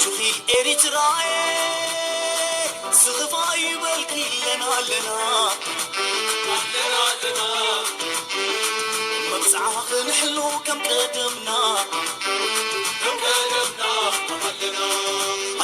ቹኺ ኤሪትራየ ስኽፋ ይበልኪ ኣለና ኣለና ኣለና ኣለና መብጽዓ ክንሕሉ ከም ቀደምና ከም ቀደምና ኣለና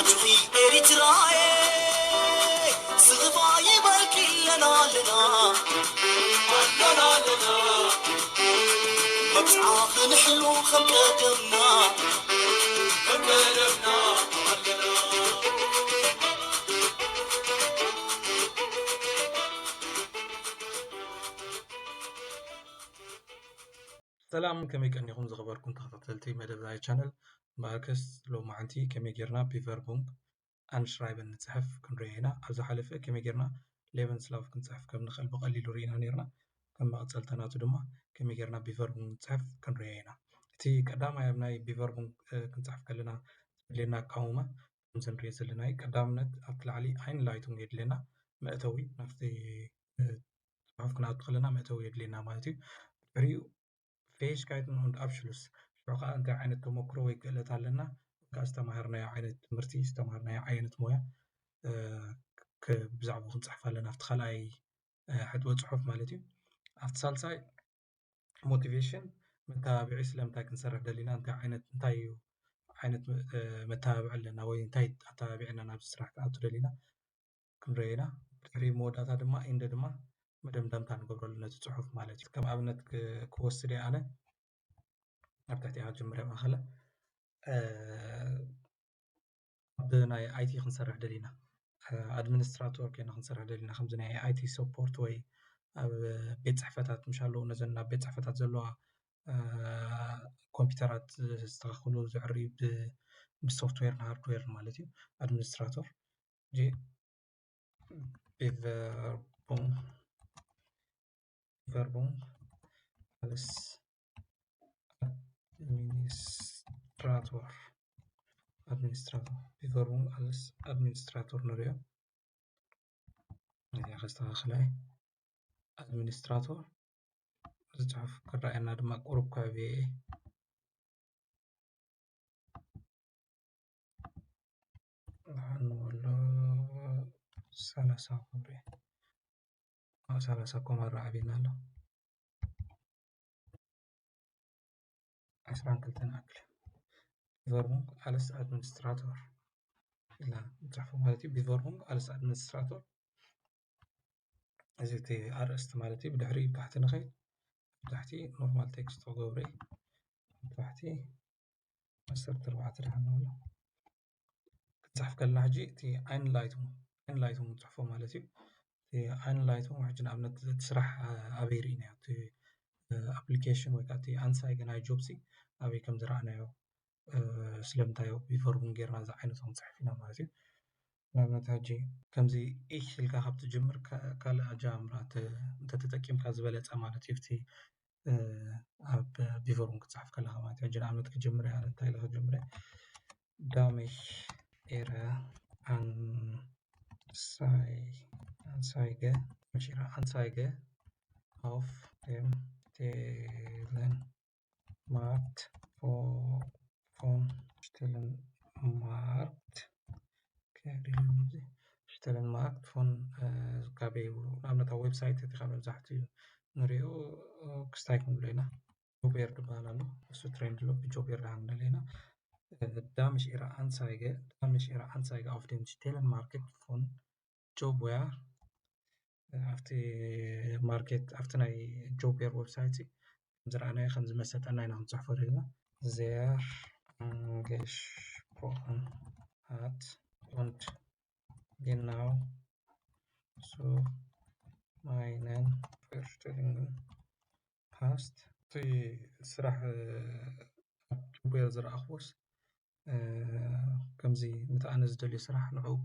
ኣቹኺ ኤሪትራየ ስኽፋ ይበልኪ ኣለና ኣለና ኣለና ኣለና መብጽዓ ክንሕሉ ከም ቀደምና ከም ቀደምና ኣለና ሰላም ከመይ ቀኒኹም ዝኸበርኩም ተኸታተልቲ መደብ ናይ ቻነል ማርከስ ሎማዓንቲ ከመይ ጌርና ቢቨርቡንግ ኣንሽራይበን ንፅሕፍ ክንሪኦ ኢና ኣብ ዝሓለፈ ከመይ ጌርና ሌቨንስላፍ ክንፅሕፍ ከም ንኽእል ብቐሊሉ ርኢና ነርና ከም መቐፀልታ ናቱ ድማ ከመይ ጌርና ቢቨርቡንግ ንፅሕፍ ክንሪኦ ኢና እቲ ቀዳማይ ኣብ ናይ ቢቨርቡንግ ክንፅሕፍ ከለና ዘድልየና ኣቃውማ ከምዚ ንሪኦ ዘለና እዩ ቀዳምነት ኣብቲ ላዕሊ ኣይንላይቱንግ የድልየና መእተዊ ናብቲ ፅሑፍ ክንኣቱ ከለና መእተዊ የድልየና ማለት እዩ ድሕሪኡ Fähigkeiten und Abschluss ሽዑ ከዓ እንታይ ዓይነት ተመክሮ ወይ ክእለት ኣለና ወይ ከዓ ዝተማሃርናዮ ዓይነት ትምህርቲ ዝተማሃርናዮ ዓይነት ሞያ ብዛዕባኡ ክንፅሕፍ ኣለና ኣብቲ ካልኣይ ሕጥወ ፅሑፍ ማለት እዩ ኣብቲ ሳልሳይ motivation መተባብዒ ስለምንታይ ክንሰርሕ ደሊና እንታይ ዓይነት እንታይ እዩ ዓይነት መተባብዒ ኣለና ወይ እንታይ ኣተባቢዕና ናብዚ ስራሕ ክኣቱ ደሊና ክንሪኦ ኢና። ብድሕሪ መወዳእታ ድማ ኢንድ ድማ መደምደምታ ንገብረሉ ነቲ ጽሑፍ ማለት እዩ። ከም ኣብነት ክወስድ እየ ኣነ ኣብ ትሕቲ እያ ክጅምር እየ ማእኸለ ኣብ ናይ ኣይቲ ክንሰርሕ ደሊና ኣድሚኒስትራቶር ኮይና ክንሰርሕ ደሊና ከምዚ ናይ ኣይቲ ሰፖርት ወይ ኣብ ቤት ፅሕፈታት ምሻለዉ ነዘን ኣብ ቤት ፅሕፈታት ዘለዋ ኮምፒውተራት ዘስተኻኽሉ ዘዕርዩ ብሶፍትዌር ሃርድዌር ማለት እዩ ኣድሚኒስትራቶር ጂ ቢቨርቡንግ ቢቨርቡንግ ኣልስ ኣድሚኒስትራቶር ኣድሚኒስትራቶር ቢቨርቡንግ ኣልስ ኣድሚኒስትራቶር ንሪኦ እዚኣ ከስተኻኽላ ኣድሚኒስትራቶር እዚ ፅሑፍ ክረኣየና ድማ ቁሩብ ከዕብየ እየ ንወሎ ሰላሳ ክብሪ ሰላሳ ኮማ ኣርባዓ ዓብና ኣሎ ዓስራን ክልተን ኣክል ቢቨርቡንግ ኣልስ ኣድሚኒስትራቶር ኢልና ንፅሕፎ ማለት እዩ ቢቨርቡንግ ኣልስ ኣድሚኒስትራቶር እዚ እቲ ኣርእስቲ ማለት እዩ ብድሕሪ ብታሕቲ ንኸይድ ብታሕቲ ኖርማል ቴክስት ክገብረ እዩ ብታሕቲ ዓሰርተ ኣርባዕተ ደሓን ንበሎ ክንፅሕፍ ከለና ሕጂ እቲ ኣይንላይቱም ኣይንላይቱም ንፅሕፎ ማለት እዩ እቲ ኣይንላይቱም ሕጂ ንኣብነት እቲ ስራሕ ኣበይ ርኢናዮ እቲ ኣፕሊኬሽን ወይ ከዓ እቲ ኣንሳይ ናይ ጆብሲ ኣበይ ከም ዝረኣናዮ ስለምንታይ ቢቨርቡን ጌርና እዚ ዓይነት ክንፅሕፍ ኢና ማለት እዩ ንኣብነት ሕጂ ከምዚ ኢሽ ኢልካ ካብ ትጅምር ካልእ ኣጃምራ እንተተጠቂምካ ዝበለፀ ማለት እዩ እቲ ኣብ ቢቨርቡን ክፅሓፍ ከለካ ማለት እዩ ሕጂ ንኣብነት ክጅምር እያ እንታይ ኢለ ክጅምር እያ ዳሜሽ ኤረ ኣንሳይ ኣንሳይገ መሽራ ኣንሳይገ auf dem Stellenmarkt von Stellenmarkt Stellenmarkt von ካበይ ንኣብነት ኣብ ዌብሳይት እቲ ካብ መብዛሕትኡ ንሪኦ ክስታይ ክንብሎ ኢና ጆቤር ዝበሃል ኣሎ እሱ ትሬንድ ኣሎ ብጆቤር ዳሃ ክንደለ ኢና Damische Anzeige, Damische Anzeige auf dem Stellenmarkt von Job Ware ኣብቲ ማርኬት ኣብቲ ናይ ጆብ ዌር ዌብሳይት ከምዝረኣናዮ ከምዝመሰጠና ኢና ክንፅሕፎ ደልና sehr angesprochen hat und genau zu meinen Vorstellungen passt እቲ ስራሕ ኣብ ጆብ ዌር ዝረኣኽዎስ ከምዚ ነቲ ኣነ ዝደልዮ ስራሕ ንዕኡ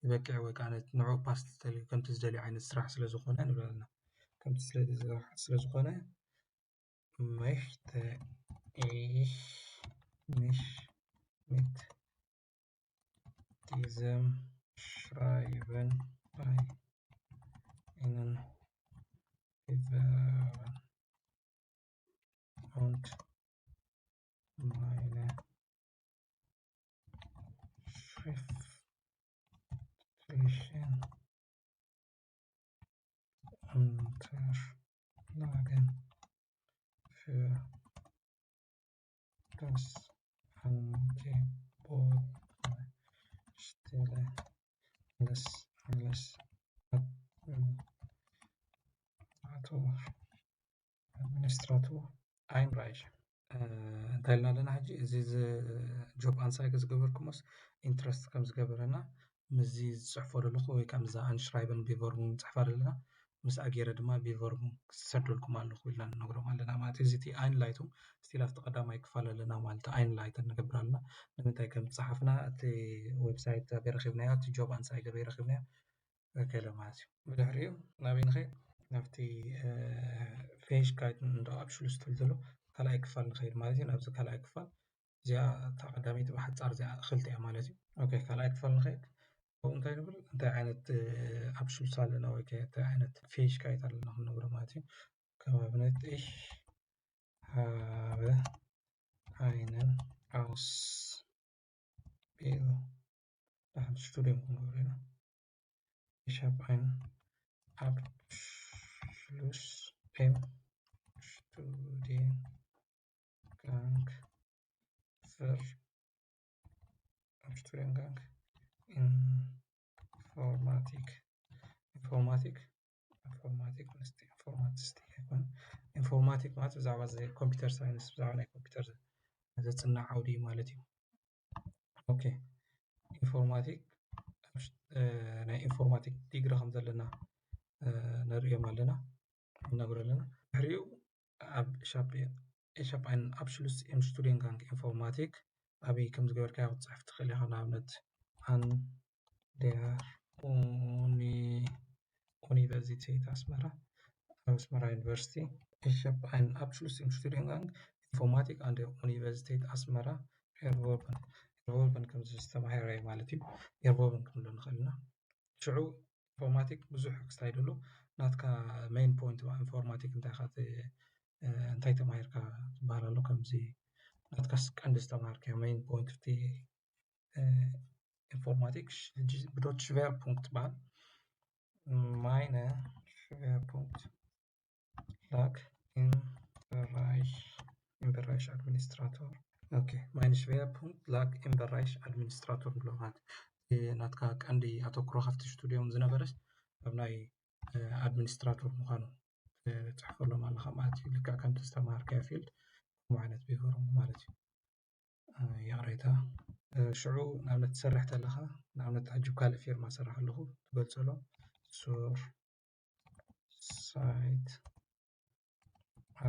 ይበቅዕ ወይ ከዓ ንዕኡ ፓስት ዝደልዮ ከምቲ ዝደልዮ ዓይነት ስራሕ ስለ ዝኾነ ንብል ኣለና ከምቲ ስለ ዝኾነ möchte ich mich mit diesem Schreiben bei Ihnen bewerben und meine Reflection Unterlagen für das Angebot Stelle. Alles, alles Administrator, Administrator Einreich እንታይ ኢልና ኣለና ሕጂ? እዚ job anzeige ዝገበርኩሞስ interest ከም ዝገበረና ምስዚ ዝፅሕፎ ዘለኹ ወይ ከምዛ Anschreiben Bewerbung ንፅሕፋ ዘለና ምስ ኣገይረ ድማ Bewerbung ክሰደልኩም ኣለኹ ኢልና ንነግሮም ኣለና ማለት እዩ። እዚ እቲ Einleitung still ኣብቲ ቀዳማይ ክፋል ኣለና ማለት Einleitung ንገብር ኣለና። ንምንታይ ከም ዝፀሓፍና እቲ website ኣበይ ረኺብናዮ፣ እቲ job anzeige ኣበይ ረኺብናዮ ገለ ማለት እዩ። ብድሕሪኡ ናበይ ንኸይድ? ናብቲ Fähigkeiten und Abschluss ትብል ዘሎ ካልኣይ ክፋል ንኸይድ ማለት እዩ። ናብዚ ካልኣይ ክፋል እዚኣ እታ ቀዳመይቲ ብሓፃር እዚኣ ክልተ እያ ማለት እዩ። ኦኬ ካልኣይ ክፋል ንኸይድ። ኣብኡ እንታይ ንብል? እንታይ ዓይነት Abschluss ኣለና ወይ ከ እንታይ ዓይነት Fähigkeit ኣለና ክንነግሮ ማለት እዩ። ከም ኣብነት ich habe einen Ausbildung Studium ክንገብር ኢና። Ich habe einen Abschluss im Studiengang für Studiengang Informatik Informatik Informatik ምስቲ Informatist ኣይኮን። Informatik ማለት ብዛዕባ computer science ብዛዕባ ናይ ኮምፒውተር ዘፅናዕ ዓውዲ ማለት እዩ። ኦኬ Informatik ናይ Informatik ዲግሪ ከም ዘለና ነርእዮም ኣለና፣ ንነግሮ ኣለና። ድሕሪኡ ኣብ Ich habe einen Abschluss im Studiengang Informatik ኣበይ ከም ዝገበርካዮ ክትፅሕፍ ትኽእል ኢኻ። ንኣብነት an der Uni Universität Asmara ኣብ ኣስመራ ዩኒቨርሲቲ Ich habe einen Abschluss im Studiengang Informatik an der Universität Asmara erworben erworben ከም ዝተማሃረ ማለት እዩ። erworben ክንብሎ ንኽእል ኢና። ሽዑ Informatik ብዙሕ ክስታይ ደሎ ናትካ main point Informatik እንታይ ኢኻ እንታይ ተማሂርካ ዝበሃል ኣሎ። ከምዚ ናትካ ቀንዲ ዝተማሃርካዮ main point እቲ Informatik ብዶች Schwerpunkt ትበሃል። Meine Schwerpunkt lag im Bereich im Bereich Administrator. Okay meine Schwerpunkt lag im Bereich Administrator ብሎ ማለት ናትካ ቀንዲ ኣተኩሮ ካብቲ ሽቱድዮም ዝነበረስ ኣብ ናይ ኣድሚኒስትራቶር ምዃኑ ትፅሕፈሎም ኣለኻ ማለት እዩ። ልክዕ ከምቲ ዝተምሃርካዮ field ከምኡ ዓይነት Bewerbung ማለት እዩ። ይቕሬታ ሽዑ ንኣብነት ትሰርሕ ተለኻ ንኣብነት ኣጅብ ካልእ ፊርማ ሰራሕ ኣለኹ ትገልፀሎም zur Zeit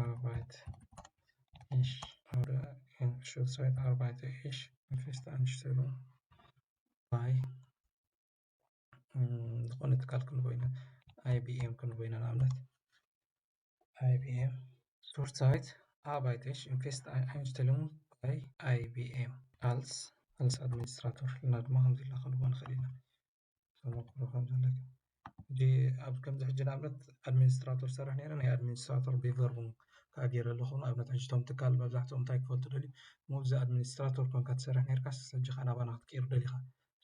arbeite ich oder zur Zeit arbeite ich in Festanstellung bei ዝኾነ ትካል ክንቦ ኢና IBM ክንቦ ኢና ንኣብነት IBM Zurzeit arbeite ich in Festanstellung bei IBM als als Administrator ኢልና ድማ ከምዚ ኢልና ክንቦ ንኽእል ኢና። ተመክሮ ከም ዘለካ ሕጂ ኣብ ከምዚ ሕጂ ንኣብነት ኣድሚኒስትራቶር ሰርሕ ነይረ ናይ ኣድሚኒስትራቶር Bewerbung ከዓ ገይረ ኣለኹ። ንኣብነት ሕጂ እቶም ትካል መብዛሕትኦም እንታይ ክፈልጡ ደልዩ ሙዚ ኣድሚኒስትራቶር ኮንካ ትሰርሕ ነርካስ ሕጂ ከዓ ናባና ክትቅይር ደሊኻ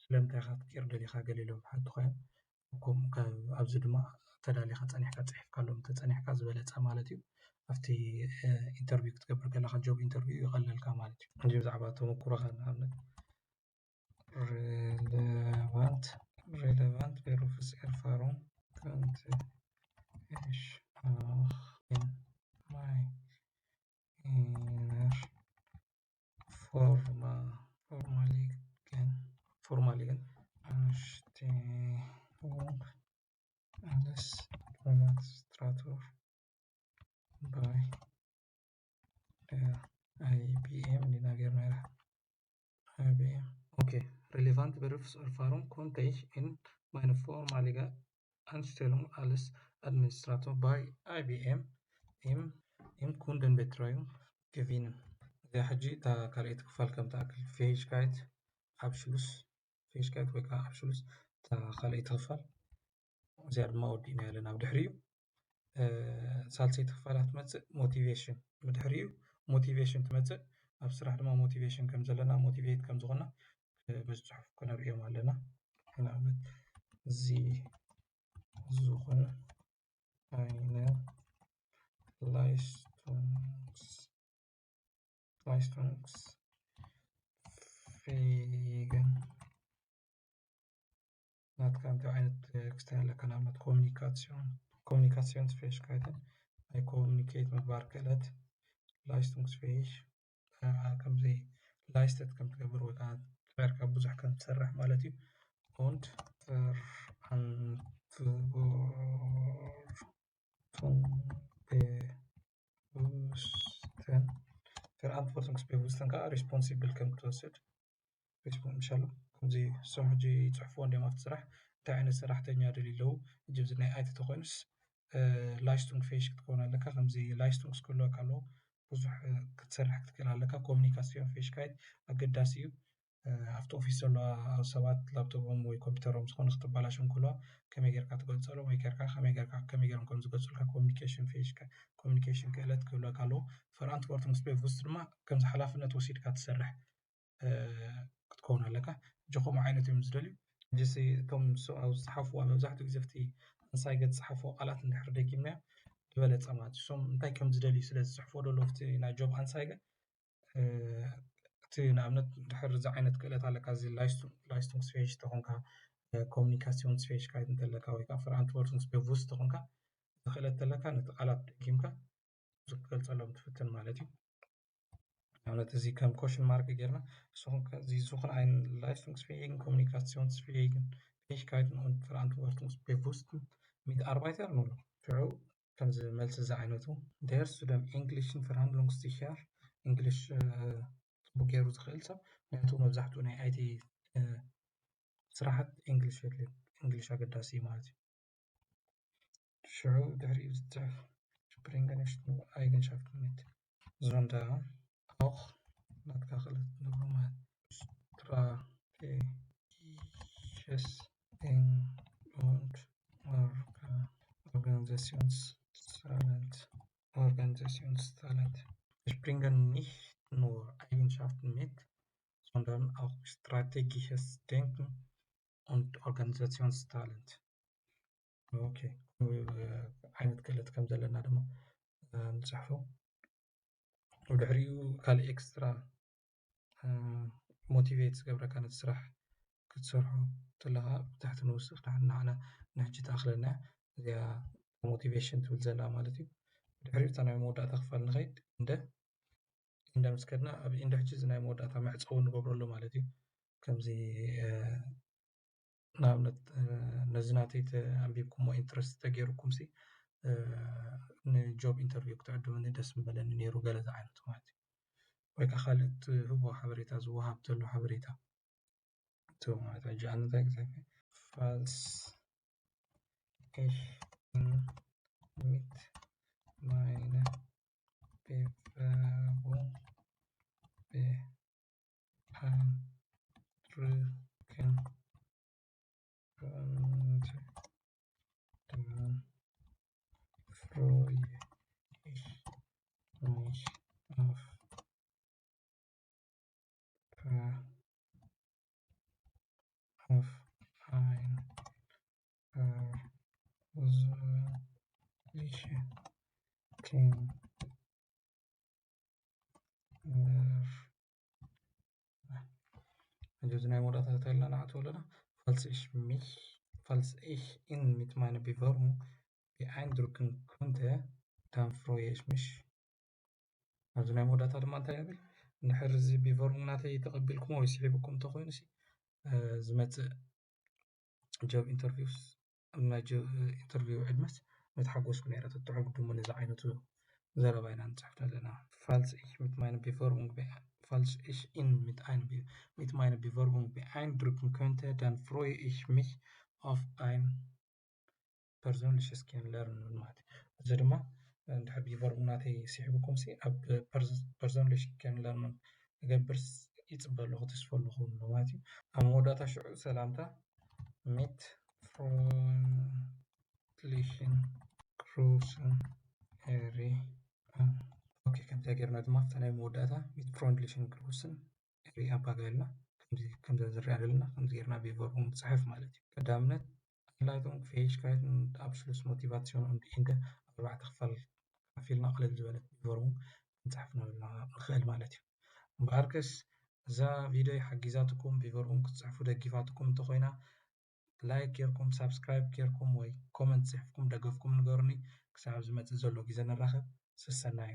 ስለምንታይ ኢኻ ክትቅይር ደሊኻ ገለ ኢሎም ሓቱ ኮይኖም ከምኡ ኣብዚ ድማ ተዳሊኻ ፀኒሕካ ፅሒፍካሎም ተፀኒሕካ ዝበለፀ ማለት እዩ። ኣብቲ interview ክትገብር ከለካ job interview ይቐለልካ ማለት እዩ። እዚ ብዛዕባ ተመክሮኻ ንኣብነት relevant relevant Berufserfahrung könnte ich auch in meiner Forma, vormaligen, vormaligen Anstellung als Administrator bei der IBM ዲና ጌርና ኢላ IBM okay relevant Berufserfahrung konnte ich in meiner vormaligen Anstellung als Administrator bei IBM im im Kundenbetreuung gewinnen። እዚኣ ሕጂ እታ ካልኣይቲ ክፋል ከም ትኣክል Fähigkeit Abschluss Fähigkeit ወይ ከዓ Abschluss እታ ካልኣይቲ ክፋል እዚኣ ድማ ወዲእና ያለን ኣብ ድሕሪኡ ሳልሰይቲ ክፋላት ትመፅእ motivation ብድሕሪኡ motivation ትመፅእ ኣብ ስራሕ ድማ motivation ከም ዘለና motivate ከም ዝኾና ዝጽሑፍ ክነርእዮም ኣለና። ንኣብነት እዚ ዝኾነ ኣይነ Leistungs Leistungsfähigen ናትካ እንታይ ዓይነት ክስታይ ኣለካ? ንኣብነት ኮሚኒካሲዮን ኮሚኒካሲዮን Fähigkeiten ናይ ኮሚኒኬት ምግባር ክእለት Leistungsfähig ከምዚ leistet ከም ትገብር ወይ ከዓ ጌርካ ብዙሕ ከም ትሰርሕ ማለት እዩ። Und Verantwortung bewussten Verantwortung bewussten ከዓ responsible ከም ትወስድ responsible ከምዚ እሶም ሕጂ ይፅሕፍዎ እንዲም ኣብቲ ስራሕ እንታይ ዓይነት ሰራሕተኛ ደልዩ ኣለዉ። ሕጂ እዚ ናይ ኣይቲ ተኮይኑስ Leistungsfähig ክትከውን ኣለካ። ከምዚ Leistungs ክህልወካ ኣለዎ። ብዙሕ ክትሰርሕ ክትክእል ኣለካ። Kommunikationsfähigkeit ኣገዳሲ እዩ። ኣብቲ ኦፊስ ዘለዋ ሰባት ላፕቶፖም ወይ ኮምፒውተሮም ዝኾነ ክትበላሸው እንከለዋ ከመይ ጌርካ ትገልጸሎም ወይ ጌርካ ከመይ ጌርካ ከመይ ጌሮም ከም ዝገልጹልካ ኮሚኒኬሽን ፌሽካ ኮሚኒኬሽን ክእለት ክህልወካ ኣለዎ። Verantwortungsbewusst ድማ ከምዚ ሓላፍነት ወሲድካ ትሰርሕ ክትከውን ኣለካ። ሕጂ ከምኡ ዓይነት እዮም ዝደልዩ። ሕጂ እቶም ዝፀሓፍዋ መብዛሕትኡ ግዜ ኣብቲ ኣንሳይገ ዝፀሓፍዎ ቃላት እንድሕር ደጊምናዮ ዝበለፀ ማለት እዩ። እሶም እንታይ ከም ዝደልዩ ስለ ዝፅሕፍዎ ደሎ ኣብቲ ናይ ጆብ ኣንሳይገ እቲ ንኣብነት ድሕር እዚ ዓይነት ክእለት ኣለካ እዚ Leistungsfähig ተኾንካ ኮሚኒካሲዮን ስፌሽካይት እንተለካ ወይ ከዓ Verantwortungsbewusst ተኾንካ እዚ ክእለት ተለካ ነቲ ቃላት ደጊምካ ክትገልፀሎም ትፍትን ማለት እዩ። ንኣብነት እዚ ከም ኮሽን ማርክ ጌርና ንስኹም እዚ ዝኾነ ኣይን Leistungsfähigen Kommunikationsfähigen Fähigkeiten und Verantwortungsbewussten Mitarbeiter ንብሎ። ሽዑ ከምዚ መልሲ እዚ ዓይነቱ der zu dem englischen Verhandlungssicher እንግሊሽ ፅቡቅ ገይሩ ዝኽእል ሰብ ምክንያቱ መብዛሕትኡ ናይ ኣይቲ ስራሓት እንግሊሽ የድልዩ። እንግሊሽ ኣገዳሲ እዩ ማለት እዩ። ሽዑ ድሕሪኡ ዝፅሕፍ Springen ist nur Eigenschaften mit sondern auch ናትካ ክእለት ንብሎ ማለት strategisches Denken und Organisationstalent Organisationstalent Springen nicht nur Eigenschaften mit sondern auch strategisches Denken und Organisationstalent. ኦኬ ዓይነት ክእለት ከም ዘለና ድማ ንፅሕፎ። ብድሕሪኡ ካልእ ኤክስትራ ሞቲቬት ዝገብረካ ነቲ ስራሕ ክትሰርሖ ተለካ ብታሕቲ ንውስኽ ንዓና ንሕጂ ትኣኽለና እዚኣ ሞቲቬሽን ትብል ዘላ ማለት እዩ። ብድሕሪኡ እታ ናይ መወዳእታ ክፋል ንኸይድ እንደ እንደ ምስ ከድና ኣብ እንደ ሕጂ እዚ ናይ መወዳእታ መዕፀዊ ንገብረሉ ማለት እዩ። ከምዚ ንኣብነት ነዚ ናተይ ኣንቢብኩሞ ኢንትረስት ተገይሩኩም ሲ ንጆብ ኢንተርቪው ክትዕድሙኒ ደስ ምበለኒ ነይሩ ገለ ዝዓይነቱ ማለት እዩ። ወይ ከዓ ካልእ ትህቦ ሓበሬታ ዝወሃብ ዘሎ ሓበሬታ ማለት ሕጂ ኣነ እንታይ ክፀፊ falls ich in mit meine Bewerbung beeindrucken könnte, dann freue ich mich auf, auf ein persönliches Kennenlernen. ሕጂ እዚ ናይ መወዳእታ እንታይ ኢልና ንኣትዎ ኣለና? Falls ich mich, falls ich in mit meiner Bewerbung beeindrucken könnte, dann freue ich mich. ኣብዚ ናይ መወዳእታ ድማ እንታይ ይብል? እንድሕር እዚ ቢቨርቡንግ ናተይ ተቐቢልኩሞ ወይ ስሒብኩም እንተኾይኑ ሲ ዝመፅእ ጆብ ኢንተርቪውስ ኣብ ናይ ጆብ ኢንተርቪው ዕድመስ ምተሓጎስኩ ነይረ። ተትዕጉ ድሞ ነዚ ዓይነቱ ዘረባ ኢና ንፅሕፍ ዘለና። Falls ich mit meiner Bewerbung falls ich in mit ein mit meiner Bewerbung beeindrucken könnte, dann freue ich mich auf ein persönliches Kennenlernen ንብል ማለት እዩ። እዚ ድማ እንድሕር ቢቨርቡንግ ናተይ ስሒብኩም ሲ ኣብ persönliches Kennenlernen ክገብር ይፅበ ኣለኹ ተስፎ ኣለኹ ማለት እዩ። ኣብ መወዳእታ ሽዑ ሰላምታ mit freundlichen Grüßen Eri ኦኬ ከምዚኣ ጌርና ድማ ኣብታ ናይ መወዳእታ mit freundlichen Grüßen Eri ኣባ ገልና ከምዚ ዝርኣ ዘለና ከምዚ ጌርና ብቨርቡን ንጽሕፍ ማለት እዩ። ቀዳምነት Einleitung, Fähigkeiten, Abschluss, Motivation und Ende ኣብ ኣርባዕተ ክፋል ከፊልና ቅልል ዝበለት ብቨርቡን ክንጽሕፍ ንኽእል ማለት እዩ። እምበኣርከስ እዛ ቪድዮ ሓጊዛትኩም ብቨርቡን ክትጽሕፉ ደጊፋትኩም እንተኾይና ላይክ ጌርኩም ሳብስክራይብ ጌርኩም ወይ ኮመንት ጽሒፍኩም ደገፍኩም ንገሩኒ። ክሳብ ዝመጽእ ዘሎ ግዜ ንራኸብ። ሰሰናዩ።